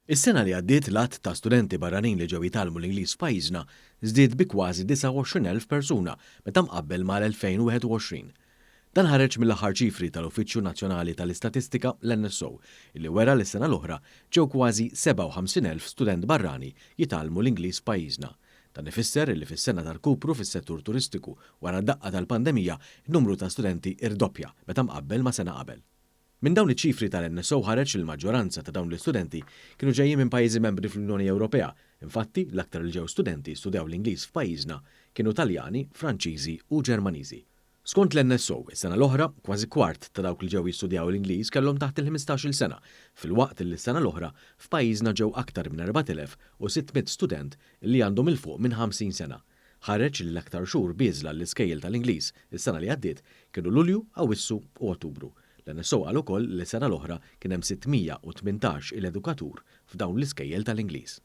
Is-sena li għaddiet l-għadd ta' studenti barranin li ġew jitgħallmu l-Ingliż f'pajjiżna żdied bi kważi 29,000 persuna meta mqabbel mal-2021. Dan ħareġ mill-aħħar ċifri tal-Uffiċċju Nazzjonali tal-Istatistika, l-NSO, illi wera li s-sena l-oħra ġew kważi 57,000 student barrani jitgħallmu l-Ingliż f'pajjiżna. Dan ifisser li fis-sena ta' rkupru fis-settur turistiku wara d-daqqa tal-pandemija, n-numru ta' studenti irdoppja meta mqabbel ma' sena qabel. Minn dawn iċ-ċifri tal-NSO ħareġ li l-maġġoranza ta' dawn l-istudenti kienu ġejjin minn pajjiżi membri fl-Unjoni Ewropea. Infatti, l-aktar li ġew studenti studjaw l-Ingliż f'pajjiżna kienu Taljani, Franċiżi u Ġermaniżi. Skont l-NSO, is-sena l-oħra, kważi kwart ta' dawk li ġew jistudjaw l-Ingliż kellhom taħt il-15-il sena, filwaqt li s-sena l-oħra f'pajjiżna ġew aktar minn 4,600 student li għandhom 'il fuq minn 50 sena. Ħareġ li l-aktar xhur bieżla l-iskejjel tal-Ingliż is-sena li għaddiet kienu Lulju, Awwissu u Ottubru. L-NSO qal ukoll li s-sena l-oħra kien hemm 618 il edukatur f'dawn l-iskejjel tal-Ingliż.